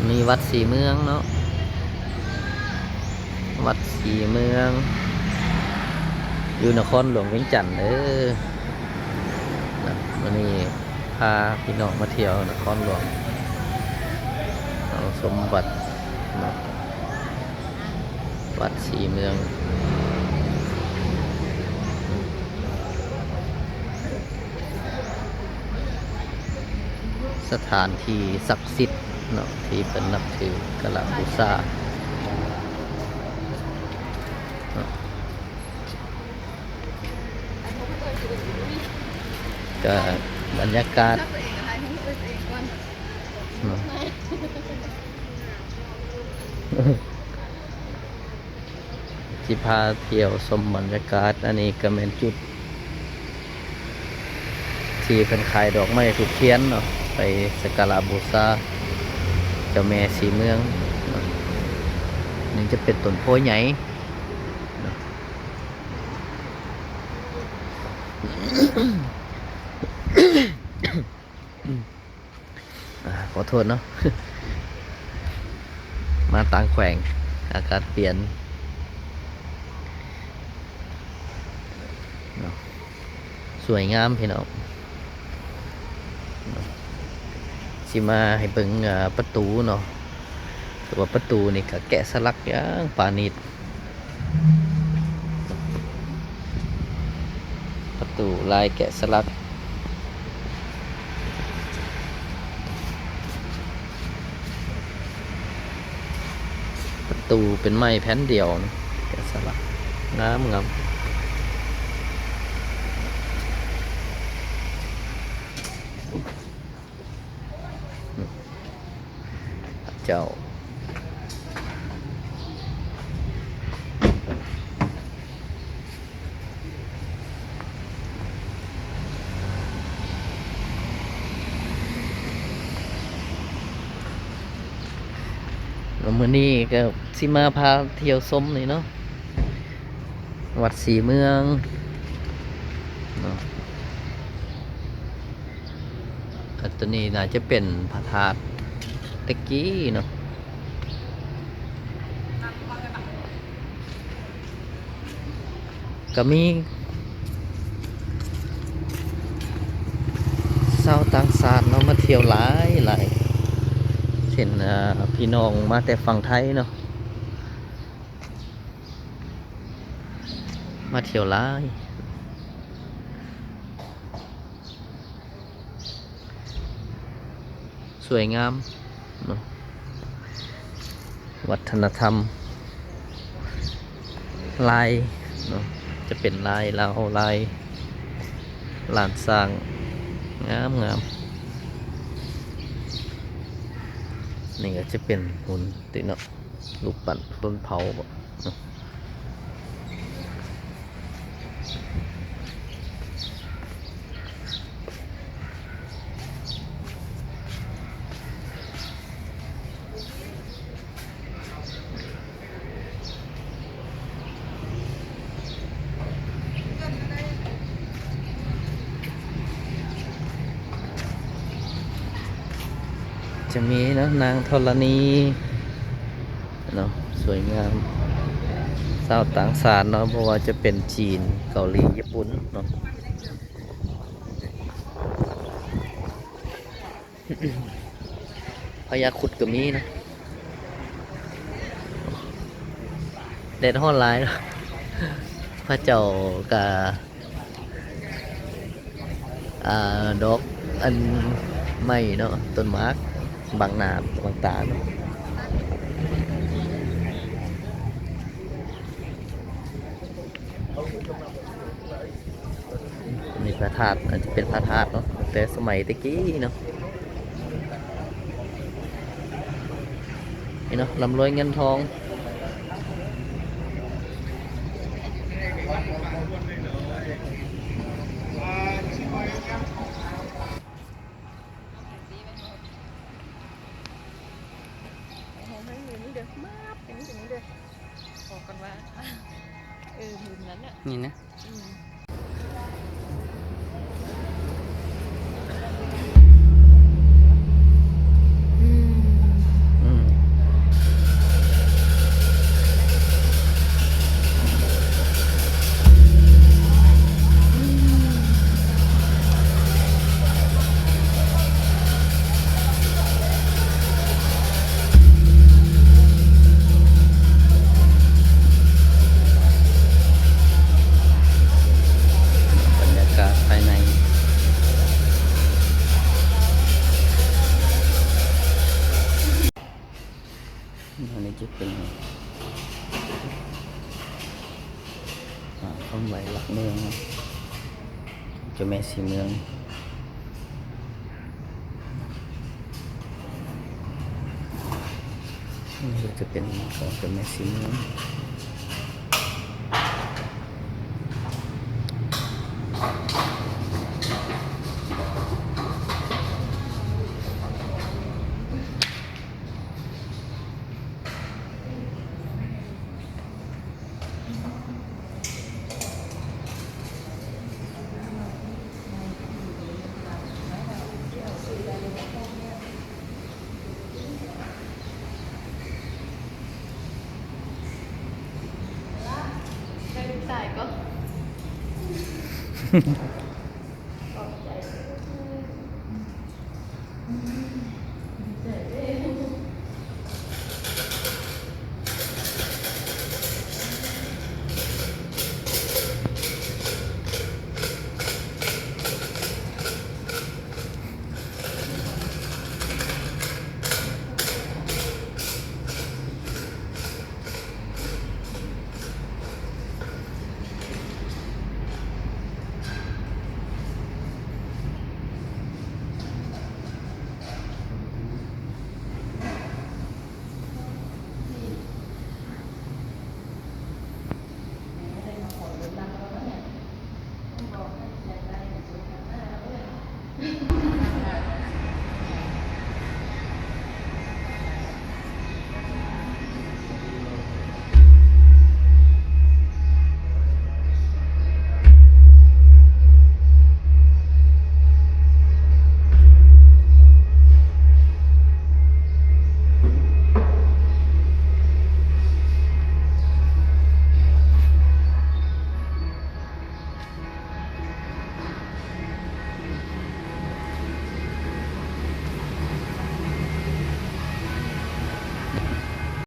ມີວັດສີເມືອງເນາະ ວັດສີເມືອງ ຢູ່ນະຄອນຫຼວງວຽງຈັນເດີ. ນະ ມື້ນີ້ພາພີ່ນ້ອງມາທ່ຽວນະຄອນຫຼວງ ເອົາຊົມວັດເນາະ ວັດສີເມືອງ. ສະຖານທີ່ສັກສິດເນາະ ທີ່ເພິ່ນນັບຖືກາລະບູຊາເນາະ ກະບັນຍາກາດເນາະ. ຊິພາທ່ຽວຊົມບັນຍາກາດ. ອັນນີ້ກະແມ່ນຈຸດທີ່ເພິ່ນຂາຍດອກໄມ້ທູບທຽນເນາະ ໄປສັກກາລະບູຊາເຈົ້າແມ່ສີເມືອງເນາະ. ນີ້ຈະເປັນຕົ້ນໂພໃຫຍ່ເນາະ. ອາ ຂໍໂທດເນາະ ມາຕ່າງແຂວງ ອາກາດປ່ຽນເນາະ. ສວຍງາມພີ່ນ້ອງເນາະ. ຊິມາໃຫ້ເບິ່ງ ອາ ປະຕູເນາະ ແຕ່ວ່າປະຕູນີ້ກະແກະສະຫຼັກຢ່າງປານີດ. ປະຕູລາຍແກະສະຫຼັກ ປະຕູເປັນໄມ້ແຜ່ນດຽວ ແກະສະຫຼັກງາມໆ. ເຈົ້າ ແລ້ວມື້ນີ້ກໍຊິມາພາທ່ຽວຊົມນີ້ເນາະ ວັດສີເມືອງເນາະ. ອັນໂຕນີ້ໜ້າຈະເປັນພະທາດແຕ່ກີ້ເນາະ. ກະມີຊາວຕ່າງຊາດເນາະ ມາທ່ຽວຫຼາຍໆ ເຊັ່ນ ອາ ພີ່ນ້ອງມາແຕ່ຝັ່ງໄທເນາະ ມາທ່ຽວຫຼາຍ. ສວຍງາມເນາະ ວັດທະນະທຳລາຍເນາະ ຈະເປັນລາຍລາວ ລາຍລ້ານຊ້າງ ງາມໆ. ນີ້ກໍຈະເປັນຫຸ່ນຕິເນາະ ຮູບປັ້ນຊົນເຜົ່າບໍ ຈະມີເນາະ ນາງທໍລະນີເນາະ ສວຍງາມ ຊາວຕ່າງຊາດເນາະ ບໍ່ວ່າຈະເປັນຈີນ ເກົາຫຼີ ຍີ່ປຸ່ນເນາະ. ພະຍາຄຸດກໍມີເນາະ ແດດຮ້ອນຫຼາຍເນາະ ເຂົາເຈົ້າກະ ອ່າ ດອກອັນໄມ້ເນາະ ຕົ້ນໝາກບັງໜ້າບັງຕາເນາະ. ນີ້ພະທາດ ອາດຈະເປັນພະທາດເນາະ ແຕ່ສະໄໝແຕ່ກີ້ເນາະ. ນີ້ເນາະ ລ່ຳລວຍເງິນທອງ. ເຮົາໃຫ້ເງິນນີ້ເດີ ມາບ ເປັນຈັ່ງນີ້ເດີ ບອກກັນວ່າ ເອີ ມື້ນັ້ນນະ ນີ້ນະ. ອືມ ນີ້ ຈະເປັນ ອາ ຄວາມໄຫວ້ຫຼັກເມືອງ ເຈົ້າແມ່ສີເມືອງ. ນີ້ຈະເປັນຂອງເຈົ້າແມ່ສີເມືອງ. ຂອບໃຈ.